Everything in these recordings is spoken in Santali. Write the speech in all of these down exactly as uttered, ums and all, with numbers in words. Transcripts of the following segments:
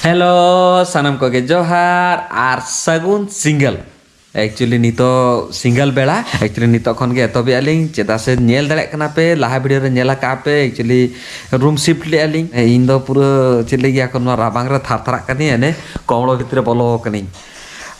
ᱦᱮᱞᱳ, ᱥᱟᱱᱟᱢ ᱠᱚᱜᱮ ᱡᱚᱦᱟᱨ ᱟᱨ ᱥᱟᱹᱜᱩᱱ ᱥᱤᱸᱜᱟᱹᱞ᱾ ᱮᱠᱪᱩᱭᱮᱞᱤ ᱱᱤᱛᱚᱜ ᱥᱤᱸᱜᱟᱹᱞ ᱵᱮᱲᱟ, ᱮᱠᱪᱩᱭᱮᱞᱤ ᱱᱤᱛᱚᱜ ᱠᱷᱚᱱ ᱜᱮ ᱮᱛᱚᱦᱚᱵᱮᱜᱼᱟ ᱞᱤᱧ, ᱪᱮᱫᱟᱜ ᱥᱮ ᱧᱮᱞ ᱫᱟᱲᱮᱭᱟᱜ ᱠᱟᱱᱟ ᱯᱮ, ᱞᱟᱦᱟ ᱵᱷᱤᱰᱤᱭᱳ ᱨᱮ ᱧᱮᱞ ᱟᱠᱟᱫᱼᱟ ᱯᱮ, ᱮᱠᱪᱩᱭᱮᱞᱤ ᱨᱩᱢ ᱥᱤᱯᱴ ᱞᱮᱜᱼᱟ ᱞᱤᱧ᱾ ᱤᱧ ᱫᱚ ᱯᱩᱨᱟᱹ ᱪᱮᱫ ᱞᱟᱹᱭ ᱜᱮᱭᱟ ᱠᱚ, ᱱᱚᱣᱟ ᱨᱟᱵᱟᱝ ᱨᱮ ᱛᱷᱟᱨ ᱛᱷᱟᱨᱟᱜ ᱠᱟᱹᱱᱟᱹᱧ, ᱮᱱᱮ ᱠᱚᱢᱲᱚ ᱵᱷᱤᱛᱨᱤ ᱨᱮ ᱵᱚᱞᱚ ᱟᱠᱟᱱᱟᱹᱧ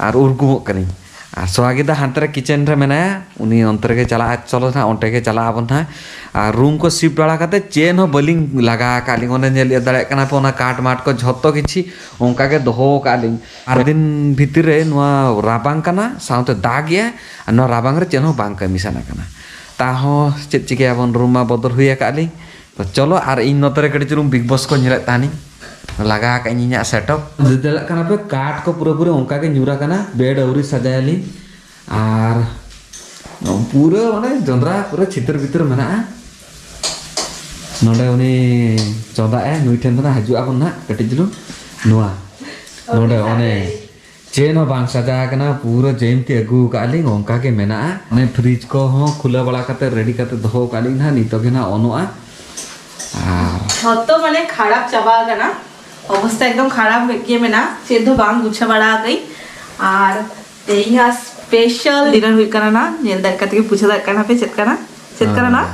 ᱟᱨ ᱩᱨᱜᱩᱢᱚᱜ ᱠᱟᱹᱱᱟᱹᱧ᱾ ᱟᱨ ᱥᱚᱦᱟᱜᱤ ᱫᱟ ᱦᱟᱱᱛᱮ ᱨᱮ ᱠᱤᱪᱮᱱ ᱨᱮ ᱢᱮᱱᱟᱭᱟ, ᱩᱱᱤ ᱚᱱᱛᱮ ᱨᱮᱜᱮ ᱪᱟᱞᱟᱜᱼᱟ, ᱪᱚᱞᱚ ᱱᱟᱦᱟᱜ ᱚᱸᱰᱮ ᱜᱮ ᱪᱟᱞᱟᱜ ᱟᱵᱚᱱ ᱱᱟᱦᱟᱜ᱾ ᱟᱨ ᱨᱩᱢ ᱠᱚ ᱥᱤᱯᱴ ᱵᱟᱲᱟ ᱠᱟᱛᱮ ᱪᱮᱫ ᱦᱚᱸ ᱵᱟᱹᱞᱤᱧ ᱞᱟᱜᱟ ᱟᱠᱟᱫ ᱞᱤᱧ, ᱚᱱᱮ ᱧᱮᱞ ᱤᱭᱟᱹ ᱫᱟᱲᱮᱭᱟᱜ ᱠᱟᱱᱟ ᱯᱮ, ᱚᱱᱟ ᱠᱟᱴ ᱢᱟᱴ ᱠᱚ ᱡᱷᱚᱛᱚ ᱠᱤᱪᱷᱤ ᱚᱱᱠᱟ ᱜᱮ ᱫᱚᱦᱚ ᱟᱠᱟᱫ ᱞᱤᱧ᱾ ᱟᱨ ᱫᱤᱱ ᱵᱷᱤᱛᱤᱨ ᱨᱮ ᱱᱚᱣᱟ ᱨᱟᱵᱟᱝ ᱠᱟᱱᱟ, ᱥᱟᱶᱛᱮ ᱫᱟᱜ ᱮᱜᱼᱟ, ᱟᱨ ᱱᱚᱣᱟ ᱨᱟᱵᱟᱝ ᱨᱮ ᱪᱮᱫ ᱦᱚᱸ ᱵᱟᱝ ᱠᱟᱹᱢᱤ ᱥᱟᱱᱟ ᱠᱟᱱᱟ᱾ ᱛᱟᱦᱚᱸ ᱪᱮᱫ ᱪᱤᱠᱟᱹᱭᱟᱵᱚᱱ, ᱨᱩᱢ ᱢᱟ ᱵᱚᱫᱚᱞ ᱦᱩᱭ ᱟᱠᱟᱫ ᱞᱤᱧ᱾ ᱛᱚ ᱪᱚᱞᱚ, ᱟᱨ ᱤᱧ ᱱᱚᱛᱮ ᱨᱮ ᱠᱟᱹᱴᱤᱡ ᱪᱩᱞᱩᱝ ᱵᱤᱜᱽ ᱵᱚᱥ ᱠᱚ ᱧᱮᱞᱮᱫ ᱛᱟᱦᱮᱱᱤᱧ, ᱞᱟᱜᱟ ᱟᱠᱟᱫ ᱤᱧ ᱤᱧᱟᱹᱜ ᱥᱮᱴᱟᱯ᱾ ᱵᱩᱡᱽ ᱫᱟᱲᱮᱭᱟᱜ ᱠᱟᱱᱟ ᱯᱮ, ᱠᱟᱴ ᱠᱚ ᱯᱩᱨᱟᱹᱯᱩᱨᱤ ᱚᱱᱠᱟ ᱜᱮ ᱧᱩᱨ ᱟᱠᱟᱱᱟ, ᱵᱮᱰ ᱟᱹᱣᱨᱤ ᱥᱟᱡᱟᱭᱟᱞᱤᱧ᱾ ᱟᱨ ᱯᱩᱨᱟᱹ ᱢᱟᱱᱮ ᱡᱚᱸᱰᱨᱟ ᱯᱩᱨᱟᱹ ᱪᱷᱤᱛᱟᱹᱨ ᱵᱷᱤᱛᱟᱹᱨ ᱢᱮᱱᱟᱜᱼᱟ᱾ ᱱᱚᱰᱮ ᱩᱱᱤ ᱪᱚᱸᱫᱟᱜ ᱮ, ᱱᱩᱭ ᱴᱷᱮᱱ ᱫᱚ ᱱᱟᱜ ᱦᱤᱡᱩᱜ ᱟᱵᱚᱱ ᱱᱟᱜ ᱠᱟᱹᱴᱤᱡ ᱪᱩᱞᱩᱝ᱾ ᱱᱚᱣᱟ ᱱᱚᱰᱮ ᱚᱱᱮ ᱪᱮᱫ ᱦᱚᱸ ᱵᱟᱝ ᱥᱟᱡᱟ ᱟᱠᱟᱱᱟ, ᱯᱩᱨᱟᱹ ᱡᱮᱢᱛᱤ ᱟᱹᱜᱩ ᱟᱠᱟᱫ ᱞᱤᱧ ᱚᱱᱠᱟ ᱜᱮ ᱢᱮᱱᱟᱜᱼᱟ᱾ ᱚᱱᱮ ᱯᱷᱨᱤᱡᱽ ᱠᱚᱦᱚᱸ ᱠᱷᱩᱞᱟᱹᱣ ᱵᱟᱲᱟ ᱠᱟᱛᱮ ᱨᱮᱰᱤ ᱠᱟᱛᱮ ᱫᱚᱦᱚ ᱟᱠᱟᱫ ᱞᱤᱧ ᱱᱟᱜ, ᱱᱤᱛᱚᱜ ᱜᱮ ᱱᱟᱜ ᱚᱱᱚᱜᱼᱟ᱾ ᱟᱨ ᱡᱷᱚᱛᱚ ᱢᱟᱱᱮ ᱠᱷᱟᱨᱟᱯ ᱪᱟᱵᱟ ᱟᱠᱟᱱᱟ, ᱚᱵᱚᱥᱛᱟ ᱮᱠᱫᱚᱢ ᱠᱷᱟᱨᱟᱯ ᱜᱮ ᱢᱮᱱᱟᱜᱼᱟ, ᱪᱮᱫ ᱦᱚᱸ ᱵᱟᱝ ᱜᱩᱪᱷᱟᱹ ᱵᱟᱲᱟ ᱟᱠᱟᱫᱟᱹᱧ᱾ ᱟᱨ ᱛᱮᱦᱮᱧᱟᱜ ᱥᱯᱮᱥᱟᱞ ᱰᱤᱱᱟᱨ ᱦᱩᱭᱩᱜ ᱠᱟᱱᱟ ᱱᱟᱜ, ᱧᱮᱞ ᱫᱟᱲᱮ ᱠᱟᱛᱮ ᱜᱮ ᱵᱩᱡᱷᱟᱹᱣ ᱫᱟᱲᱮᱭᱟᱜ ᱠᱟᱱᱟ ᱯᱮ ᱪᱮᱫ ᱠᱟᱱᱟ, ᱪᱮᱫ ᱠᱟᱱᱟ ᱱᱟᱜ?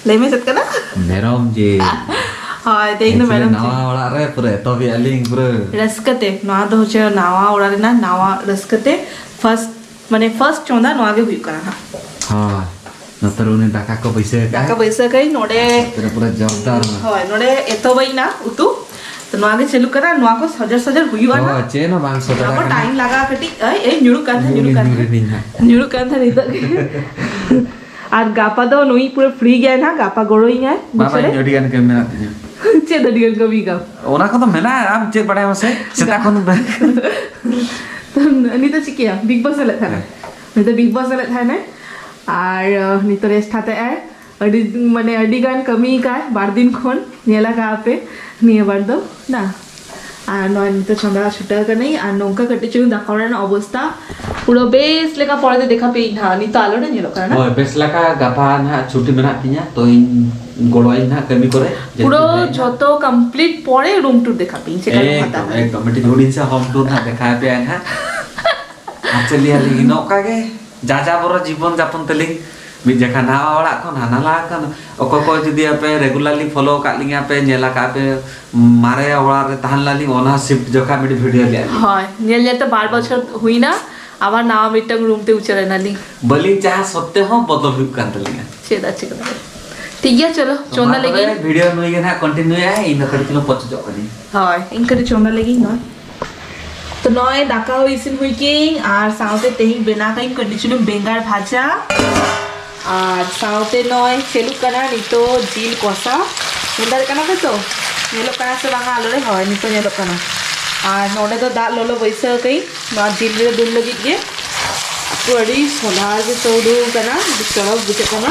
ᱞᱟᱹᱭ ᱢᱮ, ᱪᱮᱫ ᱠᱟᱱᱟ? ᱢᱮᱨᱚᱢ ᱡᱤᱞ᱾ ᱦᱳᱭ, ᱛᱮᱦᱮᱧ ᱫᱚ actually ᱢᱮᱨᱚᱢ ᱱᱟᱣᱟ ᱡᱤᱞ᱾ ᱚᱲᱟᱜ ᱨᱮ ᱯᱩᱨᱟᱹ ᱮᱛᱚᱦᱚᱵᱮᱜᱼᱟ ᱞᱤᱧ ᱯᱩᱨᱟᱹ᱾ ᱨᱟᱹᱥᱠᱟᱹ ᱛᱮ, ᱱᱚᱣᱟ ᱫᱚ ᱦᱚᱪᱪᱷᱮ ᱱᱟᱣᱟ ᱚᱲᱟᱜ ᱨᱮᱱᱟᱜ ᱱᱟᱣᱟ ᱨᱟᱹᱥᱠᱟᱹ ᱛᱮ ᱯᱷᱟᱥᱴ, ᱢᱟᱱᱮ ᱯᱷᱟᱥᱴ ᱪᱚᱸᱫᱟ ᱱᱚᱣᱟ ᱜᱮ ᱦᱩᱭᱩᱜ ᱠᱟᱱᱟ ᱦᱟᱸᱜ᱾ ᱦᱳᱭ, ᱱᱚᱛᱮ ᱨᱮ ᱩᱱᱤ ᱫᱟᱠᱟ ᱠᱚ ᱵᱟᱹᱭᱥᱟᱹᱣ ᱟᱠᱟᱫᱼᱟ᱾ ᱫᱟᱠᱟ ᱵᱟᱹᱭᱥᱟᱹᱣ ᱠᱟᱹᱧ ᱱᱚᱰᱮ᱾ ᱱᱚᱛᱮ ᱨᱮ ᱯᱩᱨᱟᱹ ᱡᱳᱨᱫᱟᱨ ᱱᱟ᱾ ᱦᱳᱭ, ᱱᱚᱰᱮ ᱮᱛᱚᱦᱚᱵ ᱮᱱᱟ ᱩᱛᱩ᱾ ᱛᱚ ᱱᱚᱣᱟ ᱜᱮ ᱪᱟᱹᱞᱩᱜ ᱠᱟᱱᱟ, ᱱᱚᱣᱟ ᱠᱚ ᱥᱚᱡᱚᱨ ᱥᱚᱡᱚᱨ ᱦᱩᱭᱩᱜᱼᱟ ᱦᱳᱭ, ᱱᱟᱜ᱾ ᱪᱮᱫ ᱦᱚᱸ ᱵᱟᱝ ᱥᱚᱡᱚᱨ ᱱᱚᱣᱟ ᱠᱚ ᱟᱠᱟᱱᱟ᱾ ᱴᱟᱭᱤᱢ ᱞᱟᱜᱟᱜᱼᱟ ᱠᱟᱹᱴᱤᱡ᱾ ᱮᱭ, ᱮᱭ, ᱧᱩᱨᱩᱜ ᱠᱟᱱ ᱛᱟᱦᱮᱸ, ᱧᱩᱨᱩᱜ ᱠᱟᱱ ᱧᱩᱨᱩᱜ ᱛᱟᱦᱮᱸ᱾ ᱧᱩᱨᱩᱜ ᱠᱟᱱ ᱛᱟᱦᱮᱸ ᱱᱤᱛᱚᱜ ᱜᱮ᱾ ᱟᱨ ᱜᱟᱯᱟ ᱫᱚ ᱱᱩᱭ ᱯᱩᱨᱟᱹ ᱯᱷᱨᱤ ᱜᱮᱭᱟᱭ ᱱᱟᱜ, ᱜᱟᱯᱟ ᱜᱚᱲᱚᱭᱤᱧᱟᱭ᱾ ᱵᱟᱵᱟ, ᱵᱩᱡᱷᱟᱹᱣ ᱤᱧ ᱨᱮ? ᱟᱹᱰᱤ ᱜᱟᱱ ᱠᱟᱹᱢᱤ ᱢᱮᱱᱟᱜ ᱛᱤᱧᱟ᱾ ᱪᱮᱫ ᱟᱹᱰᱤ ᱜᱟᱱ ᱠᱟᱹᱢᱤ ᱠᱟᱢ? ᱚᱱᱟ ᱠᱚᱫᱚ ᱢᱮᱱᱟᱜᱼᱟ, ᱟᱢ ᱪᱮᱫ ᱵᱟᱲᱟᱭᱟᱢ ᱥᱮ? ᱥᱮᱛᱟᱜ ᱠᱷᱚᱱ ᱱᱤᱛᱚᱜ ᱪᱤᱠᱟᱹᱭᱟ? ᱵᱤᱜᱽ ᱵᱚᱥ ᱧᱮᱞᱮᱫ ᱛᱟᱦᱮᱱᱟᱭ᱾ ᱦᱮᱸ᱾ ᱱᱤᱛᱚᱜ ᱵᱤᱜᱽ ᱵᱚᱥ ᱧᱮᱞᱮᱫ ᱛᱟᱦᱮᱱᱟᱭ᱾ ᱟᱨ, ᱟᱸ, ᱱᱤᱛᱚᱜ ᱨᱮᱥᱴ ᱦᱟᱛᱟᱣ ᱮᱫᱟᱭ᱾ ᱟᱹᱰᱤ, ᱢᱟᱱᱮ, ᱟᱹᱰᱤ ᱜᱟᱱ ᱠᱟᱹᱢᱤ ᱟᱠᱟᱫ ᱵᱟᱨ ᱫᱤᱱ ᱠᱷᱚᱱ, ᱧᱮᱞ ᱟᱠᱟᱫ ᱯᱮ᱾ ᱱᱤᱭᱟᱹ ᱵᱟᱨ ᱫᱚ ᱱᱟ, ᱟᱨ ᱱᱚᱜᱼᱚᱭ ᱱᱤᱛᱚᱜ ᱪᱚᱸᱫᱟ ᱪᱷᱩᱴᱟᱹᱣ ᱠᱟᱹᱱᱟᱹᱧ᱾ ᱟᱨ ᱱᱚᱝᱠᱟ ᱠᱟᱹᱴᱤᱡ ᱪᱩᱞᱩᱝ ᱫᱟᱠᱟ ᱚᱲᱟᱜ ᱨᱮᱱᱟᱜ ᱚᱵᱚᱥᱛᱟ ᱯᱩᱨᱟᱹ ᱵᱮᱥ ᱞᱮᱠᱟ ᱯᱚᱨᱮ ᱛᱮ ᱫᱮᱠᱷᱟ ᱯᱮᱭᱟᱹᱧ ᱱᱟᱦᱟᱜ᱾ ᱱᱤᱛᱚᱜ ᱟᱞᱚ ᱨᱮ ᱧᱮᱞᱚᱜ ᱠᱟᱱᱟ ᱱᱟ? ᱦᱳᱭ, ᱵᱮᱥ ᱞᱮᱠᱟ ᱜᱟᱯᱟ ᱱᱟᱦᱟᱜ ᱪᱷᱩᱴᱤ ᱢᱮᱱᱟᱜ ᱛᱤᱧᱟ, ᱛᱚ ᱤᱧ ᱜᱚᱲᱚ ᱟᱹᱧ ᱱᱟᱦᱟᱜ ᱠᱟᱹᱢᱤ ᱠᱚᱨᱮ᱾ ᱯᱩᱨᱟᱹ ᱡᱚᱛᱚ complete ᱯᱚᱨᱮ room tour ᱫᱮᱠᱷᱟ ᱯᱮᱭᱟᱹᱧ, ᱪᱮᱫ ᱞᱮᱠᱟ ᱮᱠᱫᱚᱢ, ᱦᱟᱛᱟᱣ ᱮᱠᱫᱚᱢ᱾ ᱢᱤᱫᱴᱤᱡ ᱦᱩᱰᱤᱧ ᱥᱮ home tour ᱱᱟᱦᱟᱜ ᱫᱮᱠᱷᱟ ᱯᱮᱭᱟ ᱱᱟᱦᱟᱜ᱾ ᱟᱨ ᱪᱮᱫ ᱞᱟᱹᱭᱟ ᱞᱤᱧ, ᱱᱚᱝᱠᱟ ᱜᱮ ᱡᱟ ᱡᱟ ᱵᱚᱨᱚ ᱡᱤᱵᱚᱱ ᱡᱟᱯᱚᱱ ᱛᱟᱹᱞᱤᱧ᱾ ᱢᱤᱫ ᱡᱚᱠᱷᱟ ᱱᱟᱣᱟ ᱚᱲᱟᱜ ᱠᱷᱚᱱ ᱦᱟᱱᱟ ᱱᱟᱣᱟ ᱠᱷᱚᱱ, ᱚᱠᱚᱭ ᱠᱚ ᱡᱩᱫᱤ ᱟᱯᱮ regularly follow ᱟᱠᱟᱫ ᱞᱤᱧᱟ ᱯᱮ, ᱧᱮᱞ ᱟᱠᱟᱫ ᱯᱮ, ᱢᱟᱨᱮ ᱚᱲᱟᱜ ᱨᱮ ᱛᱟᱦᱮᱸ ᱞᱮᱱᱟᱞᱤᱧ, ᱚᱱᱟ shift ᱡᱚᱠᱷᱟ ᱢᱤᱫᱴᱤᱡ video ᱞᱮᱫ ᱞᱤᱧ᱾ ᱦᱳᱭ, ᱧᱮᱞ ᱧᱮᱞ ᱛᱮ ᱵᱟᱨ ᱵᱚᱪᱷᱚᱨ ᱦᱩᱭᱱᱟ, ᱟᱵᱟᱨ ᱱᱟᱣᱟ ᱢᱤᱫᱴᱟᱝ room ᱛᱮ ᱩᱪᱟᱹᱲ ᱮᱱᱟᱞᱤᱧ᱾ ᱵᱟᱹᱞᱤᱧ ᱪᱟᱦᱟ ᱥᱚᱛᱛᱮ ᱦᱚᱸ ᱵᱚᱫᱚᱞ ᱦᱩᱭᱩᱜ ᱠᱟᱱ ᱛᱟᱹᱞᱤᱧᱟ᱾ ᱪᱮᱫ ᱟᱨ ᱪᱤᱠᱟᱹ ᱫᱟᱲᱮᱭᱟᱜᱼᱟ? ᱴᱷᱤᱠ ᱜᱮᱭᱟ, ᱪᱚᱞᱚ, ᱛᱚ ᱪᱚᱸᱫᱟ ᱢᱟ ᱛᱚᱵᱮ ᱞᱟᱹᱜᱤᱫ᱾ Video ᱱᱩᱭ ᱜᱮ ᱱᱟᱦᱟᱜ continue ᱟᱭ, ᱤᱧ ᱫᱚ ᱠᱟᱹᱴᱤᱡ ᱪᱩᱞᱩᱝ ᱯᱚᱪᱚᱡᱚᱜ ᱠᱟᱹᱱᱟᱹᱧ᱾ ᱦᱳᱭ, ᱤᱧ ᱠᱟᱹᱴᱤᱡ ᱪᱚᱸᱫᱟ ᱞᱟᱹᱜᱤᱫ ᱱᱚᱜᱼᱚᱭ᱾ ᱛᱚ ᱱᱚᱜᱼᱚᱭ ᱫᱟᱠᱟ ᱦᱚᱸ ᱤᱥᱤᱱ ᱦᱩᱭ ᱠᱮᱜᱼᱟᱹᱧ, ᱟᱨ ᱥᱟᱶᱛᱮ ᱛᱮᱦᱮᱧ ᱵᱮᱱᱟᱣ ᱠᱟᱜ ᱤᱧ ᱠᱟᱹᱴᱤᱡ ᱪᱩᱞᱩᱝ ᱵᱮᱸᱜᱟᱲ ᱵᱷᱟᱡᱟ, ᱟᱨ ᱥᱟᱶᱛᱮ ᱱᱚᱜᱼᱚᱭ ᱪᱟᱹᱞᱩᱜ ᱠᱟᱱᱟ ᱱᱤᱛᱚᱜ ᱡᱤᱞ ᱠᱚᱥᱟ᱾ ᱧᱮᱞ ᱫᱟᱲᱮᱭᱟᱜ ᱠᱟᱱᱟ ᱯᱮ ᱛᱚ? ᱧᱮᱞᱚᱜ ᱠᱟᱱᱟ ᱥᱮ ᱵᱟᱝᱟ ᱟᱞᱚ ᱨᱮ? ᱦᱳᱭ, ᱱᱤᱛᱚᱜ ᱧᱮᱞᱚᱜ ᱠᱟᱱᱟ᱾ ᱟᱨ ᱱᱚᱰᱮ ᱫᱚ ᱫᱟᱜ ᱞᱚᱞᱚ ᱵᱟᱹᱭᱥᱟᱹᱣ ᱠᱟᱹᱧ ᱱᱚᱣᱟ ᱡᱤᱞ ᱨᱮ ᱫᱩᱞ ᱞᱟᱹᱜᱤᱫ ᱜᱮ᱾ ᱛᱚ ᱟᱹᱰᱤ ᱥᱚᱸᱫᱷᱟᱲ ᱜᱮ ᱥᱚ ᱩᱰᱩᱠ ᱠᱟᱱᱟ, ᱟᱹᱰᱤ ᱪᱚᱨᱚᱠ ᱵᱩᱡᱷᱟᱹᱜ ᱠᱟᱱᱟ᱾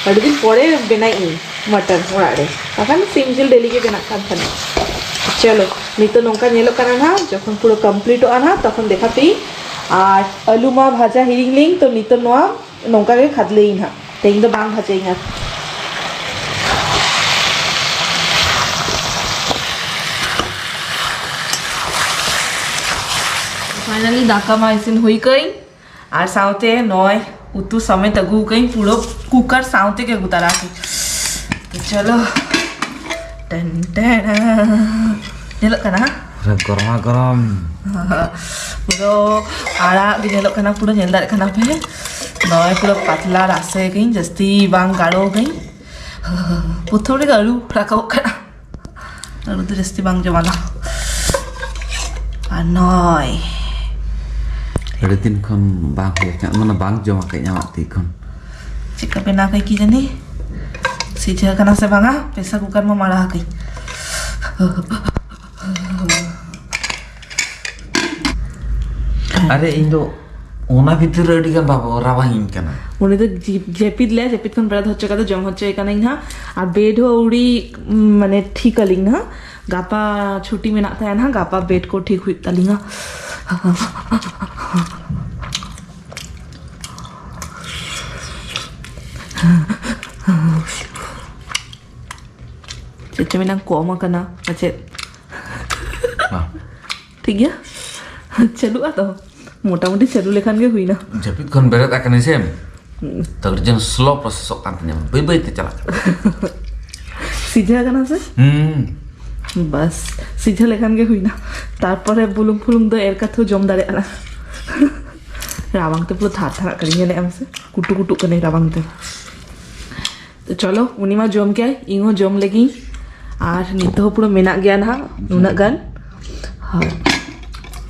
ᱟᱹᱰᱤ ᱫᱤᱱ ᱯᱚᱨᱮ ᱵᱮᱱᱟᱣᱮᱫ ᱟᱹᱧ mutton ᱚᱲᱟᱜ ᱨᱮ, ᱵᱟᱠᱷᱟᱱ ᱥᱤᱢ ᱡᱤᱞ daily ᱜᱮ ᱵᱮᱱᱟᱜ ᱠᱟᱱ ᱛᱟᱦᱮᱱᱟ᱾ ᱪᱚᱞᱚ, ᱱᱤᱛᱚᱜ ᱱᱚᱝᱠᱟ ᱧᱮᱞᱚᱜ ᱠᱟᱱᱟ ᱱᱟᱦᱟᱜ, ᱡᱚᱠᱷᱚᱱ ᱯᱩᱨᱟᱹ completeᱚᱜᱼᱟ ᱱᱟᱦᱟᱜ, ᱛᱚᱠᱷᱚᱱ ᱫᱮᱠᱷᱟ ᱯᱮᱭᱟᱹᱧ᱾ ᱟᱨ ᱟᱹᱞᱩ ᱢᱟ ᱵᱷᱟᱡᱟ ᱦᱤᱲᱤᱧ ᱞᱤᱧ, ᱛᱚ ᱱᱤᱛᱚᱜ ᱱᱚᱣᱟ ᱱᱚᱝᱠᱟ ᱜᱮ ᱠᱷᱟᱫᱽᱞᱮᱭᱟᱹᱧ ᱦᱟᱸᱜ, ᱛᱮᱦᱮᱧ ᱫᱚ ᱵᱟᱝ ᱵᱷᱟᱡᱟᱭᱟᱹᱧ ᱟᱨ᱾ Finally ᱫᱟᱠᱟ ᱢᱟ ᱤᱥᱤᱱ ᱦᱩᱭ ᱠᱟᱹᱧ, ᱟᱨ ᱥᱟᱶᱛᱮ ᱱᱚᱜᱼᱚᱭ ᱩᱛᱩ ᱥᱚᱢᱮᱛ ᱟᱹᱜᱩ ᱠᱟᱹᱧ, ᱯᱩᱨᱟᱹ cooker ᱥᱟᱶ ᱛᱮᱜᱮ ᱟᱹᱜᱩ ᱛᱟᱨᱟ ᱠᱟᱹᱧ᱾ ᱪᱚᱞᱚ, ᱴᱮᱱ ᱴᱮᱱ, ᱧᱮᱞᱚᱜ ᱠᱟᱱᱟ? ᱯᱩᱨᱟᱹ ᱜᱚᱨᱢᱟ ᱜᱚᱨᱚᱢ᱾ ᱯᱩᱨᱟᱹ ᱟᱲᱟᱜ ᱜᱮ ᱧᱮᱞᱚᱜ ᱠᱟᱱᱟ, ᱯᱩᱨᱟᱹ ᱧᱮᱞ ᱫᱟᱲᱮᱭᱟᱜ ᱠᱟᱱᱟ ᱯᱮ᱾ ᱱᱚᱜᱼᱚᱭ ᱯᱩᱨᱟᱹ ᱯᱟᱛᱞᱟ ᱨᱟᱥᱮ ᱠᱟᱹᱧ, ᱡᱟᱹᱥᱛᱤ ᱵᱟᱝ ᱜᱟᱲᱚ ᱠᱟᱹᱧ᱾ ᱯᱨᱚᱛᱷᱚᱢ ᱨᱮᱜᱮ ᱟᱹᱞᱩ ᱨᱟᱠᱟᱵᱚᱜ ᱠᱟᱱᱟ᱾ ᱟᱹᱞᱩ ᱫᱚ ᱡᱟᱹᱥᱛᱤ ᱵᱟᱝ ᱡᱚᱢᱟᱱᱟ᱾ ᱟᱨ ᱱᱚᱭ᱾ ᱟᱹᱰᱤ ᱫᱤᱱ ᱠᱷᱚᱱ ᱵᱟᱝ ᱦᱩᱭ ᱟᱠᱟᱱ, ᱢᱟᱱᱮ ᱵᱟᱝ ᱡᱚᱢ ᱟᱠᱟᱫᱟᱹᱧ ᱟᱢᱟᱜ ᱛᱤ ᱠᱷᱚᱱ᱾ ᱪᱮᱫᱠᱟ ᱵᱮᱱᱟᱣ ᱠᱟᱹᱡ ᱠᱤ ᱡᱟᱹᱱᱤ? ᱥᱤᱡᱷᱟᱹ ᱠᱟᱱᱟ ᱥᱮ ᱵᱟᱝᱟ? Pressure cooker ᱢᱟ ᱢᱟᱲᱟ ᱟᱠᱟᱹᱧ᱾ ᱟᱨᱮ, ᱤᱧ ᱫᱚ ᱚᱱᱟ ᱵᱷᱤᱛᱤᱨ ᱨᱮ ᱟᱹᱰᱤ ᱜᱟᱱ ᱵᱟᱵᱟ ᱨᱟᱵᱟᱝ ᱤᱧ ᱠᱟᱱᱟ᱾ ᱩᱱᱤ ᱫᱚ ᱡᱤ- ᱡᱟᱹᱯᱤᱫ ᱞᱮ, ᱡᱟᱹᱯᱤᱫ ᱠᱷᱚᱱ ᱵᱮᱨᱮᱫ ᱦᱚᱪᱚ ᱠᱟᱛᱮ ᱡᱚᱢ ᱦᱚᱪᱚᱭᱮ ᱠᱟᱹᱱᱟᱹᱧ ᱦᱟᱸᱜ᱾ ᱟᱨ ᱵᱮᱰ ᱦᱚᱸ ᱟᱹᱣᱲᱤ, ᱩᱢ, ᱢᱟᱱᱮ ᱴᱷᱤᱠ ᱟᱹᱞᱤᱧ ᱦᱟᱸᱜ᱾ ᱜᱟᱯᱟ ᱪᱷᱩᱴᱤ ᱢᱮᱱᱟᱜ ᱛᱟᱭᱟ ᱦᱟᱸᱜ, ᱜᱟᱯᱟ ᱵᱮᱰ ᱠᱚ ᱴᱷᱤᱠ ᱦᱩᱭᱩᱜ ᱛᱟᱹᱞᱤᱧᱟ᱾ ᱪᱮᱫ ᱪᱚ ᱢᱮᱱᱟᱝ ᱠᱚᱢ ᱟᱠᱟᱱᱟ ᱯᱟᱪᱮᱫ᱾ ᱵᱟᱝ᱾ ᱴᱷᱤᱠ ᱜᱮᱭᱟ, ᱪᱟᱹᱞᱩᱜᱼᱟ ᱛᱚ, ᱢᱚᱴᱟᱢᱩᱴᱤ ᱪᱟᱹᱞᱩ ᱞᱮᱠᱷᱟᱱ ᱜᱮ ᱦᱩᱭᱱᱟ᱾ ᱡᱟᱹᱯᱤᱫ ᱠᱷᱚᱱ ᱵᱮᱨᱮᱫ ᱟᱠᱟᱱᱟᱹᱧ ᱥᱮ, ᱦᱩᱸ᱾ ᱛᱚ ᱟᱹᱰᱤ ᱡᱳᱨ ᱥᱞᱳ ᱯᱨᱚᱥᱮᱥᱚᱜ ᱠᱟᱱ ᱛᱤᱧᱟᱹ, ᱵᱟᱹᱭ ᱵᱟᱹᱭ ᱛᱮ ᱪᱟᱞᱟᱜ ᱠᱟᱱᱟ᱾ ᱥᱤᱡᱷᱟᱹ ᱠᱟᱱᱟ ᱥᱮ? ᱦᱩᱸ᱾ ᱵᱟᱥ, ᱥᱤᱡᱷᱟᱹ ᱞᱮᱠᱷᱟᱱ ᱜᱮ ᱦᱩᱭᱱᱟ᱾ ᱛᱟᱨᱯᱚᱨᱮ ᱵᱩᱞᱩᱝ ᱯᱷᱩᱞᱩᱝ ᱫᱚ ᱮᱨ ᱠᱟᱛᱮ ᱡᱚᱢ ᱫᱟᱲᱮᱭᱟᱜᱼᱟ᱾ ᱨᱟᱵᱟᱝ ᱛᱮ ᱯᱩᱨᱟᱹ ᱛᱷᱟᱨ ᱛᱷᱟᱨᱟᱜ ᱠᱟᱱᱟᱧ, ᱧᱮᱞᱮᱫ ᱟᱢ ᱥᱮ? ᱠᱩᱴᱩ ᱠᱩᱴᱩᱜ ᱠᱟᱹᱱᱟᱹᱧ ᱨᱟᱵᱟᱝ ᱛᱮ᱾ ᱛᱚ ᱪᱚᱞᱚ, ᱩᱱᱤ ᱢᱟ ᱡᱚᱢ ᱠᱮᱭᱟᱭ, ᱤᱧ ᱦᱚᱸ ᱡᱚᱢ ᱞᱮᱜᱤᱧ᱾ ᱟᱨ ᱱᱤᱛᱚᱜ ᱦᱚᱸ ᱯᱩᱨᱟᱹ ᱢᱮᱱᱟᱜ ᱜᱮᱭᱟ ᱱᱟᱦᱟᱜ ᱱᱩᱱᱟᱹᱜ ᱜᱟᱱ᱾ ᱦᱳᱭ,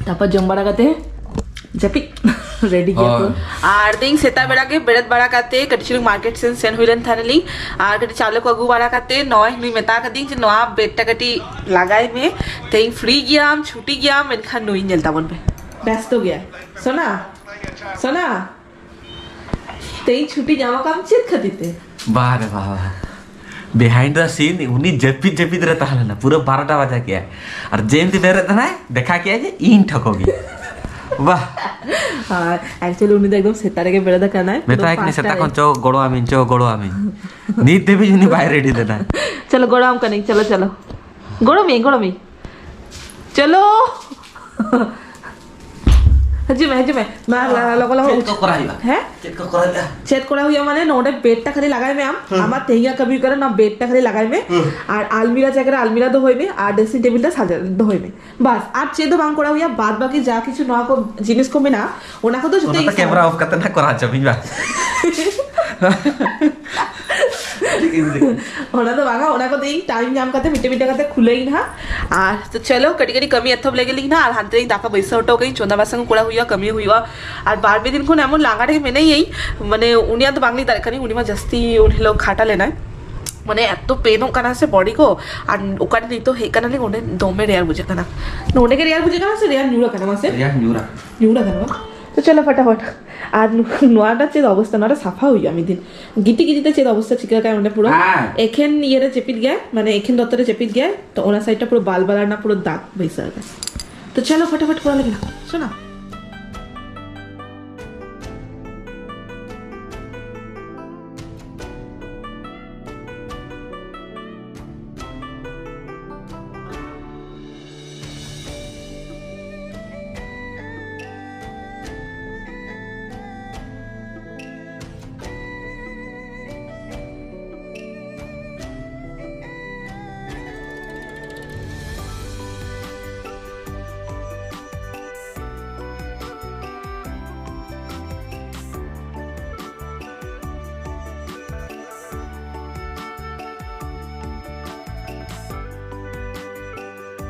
ᱛᱟᱨᱯᱚᱨ ᱡᱚᱢ ᱵᱟᱲᱟ ᱠᱟᱛᱮ ᱡᱟᱹᱯᱤᱫ ᱨᱮᱰᱤ ᱜᱮᱭᱟ ᱠᱚ᱾ ᱦᱳᱭ᱾ ᱟᱨ ᱛᱮᱦᱮᱧ ᱥᱮᱛᱟᱜ ᱵᱮᱲᱟ ᱜᱮ ᱵᱮᱨᱮᱫ ᱵᱟᱲᱟ ᱠᱟᱛᱮ ᱠᱟᱹᱴᱤᱡ ᱪᱩᱞᱩᱝ ᱢᱟᱨᱠᱮᱴ ᱥᱮᱱ ᱥᱮᱱ ᱦᱩᱭ ᱞᱮᱱ ᱛᱟᱦᱮᱱᱟᱞᱤᱧ᱾ ᱟᱨ ᱠᱟᱹᱴᱤᱡ ᱪᱟᱣᱞᱮ ᱠᱚ ᱟᱹᱜᱩ ᱵᱟᱲᱟ ᱠᱟᱛᱮ ᱱᱚᱜᱼᱚᱭ ᱱᱩᱭ ᱢᱮᱛᱟ ᱠᱟᱫᱤᱧ ᱡᱮ ᱱᱚᱣᱟ ᱵᱮᱰ ᱴᱟ ᱠᱟᱹᱴᱤᱡ ᱞᱟᱜᱟᱭ ᱢᱮ, ᱛᱮᱦᱮᱧ ᱯᱷᱨᱤ ᱜᱮᱭᱟᱢ, ᱪᱷᱩᱴᱤ ᱜᱮᱭᱟᱢ, ᱢᱮᱱᱠᱷᱟᱱ ᱱᱩᱭ ᱧᱮᱞ ᱛᱟᱵᱚᱱ ᱯᱮ, ᱵᱮᱥᱛᱚ ᱜᱮᱭᱟᱭ᱾ ᱥᱳᱱᱟ, ᱥᱳᱱᱟ, ᱛᱮᱦᱮᱧ ᱪᱷᱩᱴᱤ ᱧᱟᱢ ᱟᱠᱟᱫ ᱪᱮᱫ ᱠᱷᱟᱹᱛᱤᱨ ᱛᱮ? ᱵᱟᱦ ᱨᱮ ᱵᱟᱦ ᱵᱟᱦ᱾ Behind the scene ᱩᱱᱤ ᱡᱟᱹᱯᱤᱫ ᱡᱟᱹᱯᱤᱫ ᱨᱮ ᱛᱟᱦᱮᱸ ᱞᱮᱱᱟ, ᱯᱩᱨᱟᱹ ᱵᱟᱨᱚᱴᱟ ᱵᱟᱡᱟ ᱠᱮᱜᱼᱟᱭ᱾ ᱟᱨ ᱡᱮ ᱮᱢᱛᱤ ᱵᱮᱨᱮᱫ ᱮᱱᱟᱭ, ᱫᱮᱠᱷᱟ ᱠᱮᱜᱼᱟᱭ ᱡᱮ ᱤᱧ ᱴᱷᱚᱠᱚ ᱜᱮ᱾ ᱵᱟᱦ᱾ ᱟᱨ actually ᱩᱱᱤ ᱫᱚ ᱮᱠᱫᱚᱢ ᱥᱮᱛᱟᱜ ᱨᱮᱜᱮ ᱵᱮᱨᱮᱫ ᱟᱠᱟᱱᱟᱭ, ᱢᱮᱛᱟᱭ ᱯᱩᱨᱟᱹ ᱠᱟᱹᱱᱟᱹᱧ ᱯᱟᱸᱪᱴᱟ ᱥᱮᱛᱟᱜ ᱨᱮ᱾ ᱠᱷᱚᱱ, "ᱪᱚ ᱜᱚᱲᱚ ᱟᱢᱤᱧ, ᱪᱚ ᱜᱚᱲᱚ ᱟᱢᱤᱧ᱾" ᱱᱤᱛ ᱫᱷᱟᱹᱵᱤᱡ ᱩᱱᱤ ᱵᱟᱭ ᱨᱮᱰᱤ ᱞᱮᱱᱟ᱾ ᱪᱚᱞᱚ ᱜᱚᱲᱚ ᱟᱢ ᱠᱟᱹᱱᱟᱹᱧ, ᱪᱚᱞᱚ ᱪᱚᱞᱚ᱾ ᱜᱚᱲᱚ ᱢᱤᱭᱟᱹᱧ, ᱜᱚᱲᱚ ᱢᱤᱭᱟᱹᱧ᱾ ᱪᱚᱞᱚ᱾ ᱦᱤᱡᱩᱜ ᱢᱮ, ᱦᱤᱡᱩᱜ ᱢᱮ᱾ ᱢᱟ, ᱞᱟ-, ᱞᱚᱜᱚ, ᱞᱚᱜᱚ ᱪᱮᱫ ᱩᱪ-, ᱠᱚ ᱠᱚᱨᱟᱣ ᱦᱩᱭᱩᱜᱼᱟ? ᱦᱮᱸ? ᱪᱮᱫ ᱠᱚ ᱠᱚᱨᱟᱣ ᱦᱩᱭᱩᱜᱼᱟ? ᱪᱮᱫ ᱠᱚᱨᱟᱣ ᱦᱩᱭᱩᱜᱼᱟ ᱢᱟᱱᱮ, ᱱᱚᱰᱮ ᱵᱮᱰ ᱴᱟ ᱠᱷᱟᱹᱞᱤ ᱞᱟᱜᱟᱭ ᱢᱮ ᱟᱢ᱾ ᱦᱩᱸ᱾ ᱟᱢᱟᱜ ᱛᱮᱦᱮᱧᱟᱜ ᱠᱟᱹᱢᱤ ᱠᱟᱱᱟ, ᱱᱚᱣᱟ ᱵᱮᱰ ᱴᱟ ᱠᱷᱟᱹᱞᱤ ᱞᱟᱜᱟᱭ ᱢᱮ᱾ ᱦᱩᱸ᱾ ᱟᱨ ᱟᱞᱢᱤᱨᱟ ᱡᱟᱭᱜᱟ ᱨᱮ ᱟᱞᱢᱤᱨᱟ ᱫᱚᱦᱚᱭ ᱢᱮ, ᱟᱨ ᱰᱨᱮᱥᱤᱝ ᱴᱮᱵᱤᱞ ᱴᱟ ᱥᱟᱡᱟ ᱫᱚᱦᱚᱭ ᱢᱮ᱾ ᱵᱟᱥ, ᱟᱨ ᱪᱮᱫ ᱫᱚ ᱵᱟᱝ ᱠᱚᱨᱟᱣ ᱦᱩᱭᱩᱜᱼᱟ᱾ ᱵᱟᱫ ᱵᱟᱹᱠᱤ ᱡᱟ ᱠᱤᱪᱷᱩ ᱱᱚᱣᱟ ᱠᱚ ᱡᱤᱱᱤᱥ ᱠᱚ ᱢᱮᱱᱟᱜᱼᱟ, ᱚᱱᱟ ᱠᱚᱫᱚ ᱡᱚᱛᱚ ᱚᱱᱟ ᱤᱧ ᱫᱚ ᱠᱮᱢᱨᱟ ᱥᱟᱢ- ᱚᱯᱷ ᱠᱟᱛᱮ ᱱᱟᱜ ᱠᱚᱨᱟᱣ ᱦᱚᱪᱚ ᱢᱤᱧ ᱵᱟ᱾ ᱚᱱᱟ ᱫᱚ ᱵᱟᱝᱟ, ᱚᱱᱟ ᱠᱚᱫᱚ ᱤᱧ ᱴᱟᱭᱤᱢ ᱧᱟᱢ ᱠᱟᱛᱮ ᱢᱤᱫᱴᱮᱱ ᱢᱤᱫᱴᱮᱱ ᱠᱟᱛᱮ ᱠᱷᱩᱞᱟᱹᱭᱟᱹᱧ ᱦᱟᱸᱜ᱾ ᱟᱨ ᱛᱚ ᱪᱚᱞᱚ, ᱠᱟᱹᱴᱤᱡ ᱠᱟᱹᱴᱤᱡ ᱠᱟᱹᱢᱤ ᱮᱛᱚᱦᱚᱵ ᱞᱮᱜᱮ ᱞᱤᱧ ᱦᱟᱸᱜ, ᱟᱨ ᱦᱟᱱᱛᱮ ᱨᱤᱧ ᱫᱟᱠᱟ ᱵᱟᱹᱭᱥᱟᱹᱣ ᱦᱚᱴᱚ ᱠᱟᱜ ᱤᱧ, ᱪᱚᱸᱫᱟ ᱵᱟᱥᱟᱝ ᱠᱚᱨᱟᱣ ᱦᱩᱭᱩᱜᱼᱟ, ᱠᱟᱹᱢᱤ ᱦᱩᱭᱩᱜᱼᱟ᱾ ᱟᱨ ᱵᱟᱨ ᱯᱮ ᱫᱤᱱ ᱠᱷᱚᱱ ᱮᱢᱚᱱ ᱞᱟᱸᱜᱟ ᱨᱮᱜᱮ ᱢᱮᱱᱟᱹᱧᱟᱹᱧ, ᱢᱟᱱᱮ ᱩᱱᱤᱭᱟᱜ ᱫᱚ ᱵᱟᱝᱞᱤᱧ ᱫᱟᱲᱮᱭᱟᱜ ᱠᱟᱱᱟᱧ, ᱩᱱᱤ ᱢᱟ ᱡᱟᱹᱥᱛᱤ ᱩᱱ ᱦᱤᱞᱳᱜ ᱠᱷᱟᱴᱟ ᱞᱮᱱᱟᱭ, ᱢᱟᱱᱮ ᱮᱛᱚ ᱯᱮᱱᱚᱜ ᱠᱟᱱᱟ ᱥᱮ ᱵᱚᱰᱤ ᱠᱚ᱾ ᱟᱨ ᱚᱠᱟᱨᱮ ᱱᱤᱛᱚᱜ ᱦᱮᱡ ᱠᱟᱱᱟᱞᱤᱧ, ᱚᱸᱰᱮ ᱫᱚᱢᱮ ᱨᱮᱭᱟᱲ ᱵᱩᱡᱷᱟᱹᱜ ᱠᱟᱱᱟ᱾ ᱱᱚᱸᱰᱮ ᱜᱮ ᱨᱮᱭᱟᱲ ᱵᱩᱡᱷᱟᱹᱜ ᱠᱟᱱᱟ ᱥᱮ ᱨᱮᱭᱟᱲ ᱧᱩᱨ ᱟᱠᱟᱱᱟ ᱢᱟᱥᱮ? ᱨᱮᱭᱟᱲ ᱧᱩᱨ ᱟᱠᱟᱱᱟ᱾ ᱧᱩᱨ ᱟᱠᱟᱱᱟ ᱵᱟᱝ? ᱛᱚ ᱪᱚᱞᱚ ᱯᱷᱟᱴᱟᱯᱷᱟᱴ᱾ ᱟᱨ ᱱᱚᱣᱟ ᱨᱮᱱᱟᱜ ᱪᱮᱫ ᱚᱵᱚᱥᱛᱟ, ᱱᱚᱣᱟ ᱨᱮ ᱥᱟᱯᱷᱟ ᱦᱩᱭᱩᱜᱼᱟ ᱢᱤᱫ ᱫᱤᱱ᱾ ᱜᱤᱛᱤᱡ ᱜᱤᱛᱤᱡ ᱛᱮ ᱪᱮᱫ ᱚᱵᱚᱥᱛᱟ ᱪᱤᱠᱟᱹ ᱠᱟᱭ ᱚᱸᱰᱮ ᱯᱩᱨᱟᱹ᱾ ᱦᱮᱸ᱾ ᱮᱠᱷᱮᱱ ᱤᱭᱟᱹ ᱨᱮ ᱪᱮᱯᱤᱫ ᱜᱮᱭᱟᱭ, ᱢᱟᱱᱮ ᱮᱠᱷᱮᱱ ᱫᱚᱛᱚ ᱨᱮ ᱪᱮᱯᱤᱫ ᱜᱮᱭᱟᱭ, ᱛᱚ ᱚᱱᱟ ᱥᱟᱭᱤᱰ ᱴᱟ ᱯᱩᱨᱟᱹ ᱵᱟᱞ ᱵᱟᱞᱟ ᱨᱮᱱᱟᱜ ᱯᱩᱨᱟᱹ ᱫᱟᱜ ᱵᱟᱹᱭᱥᱟᱹᱣ ᱟᱠᱟᱱᱟ᱾ ᱛᱚ ᱪᱚᱞᱚ ᱯᱷᱟᱴᱟᱯᱷᱟᱴ ᱠᱚᱨᱟᱣ ᱞᱮᱜᱮ ᱱᱟ, ᱥᱳᱱᱟ᱾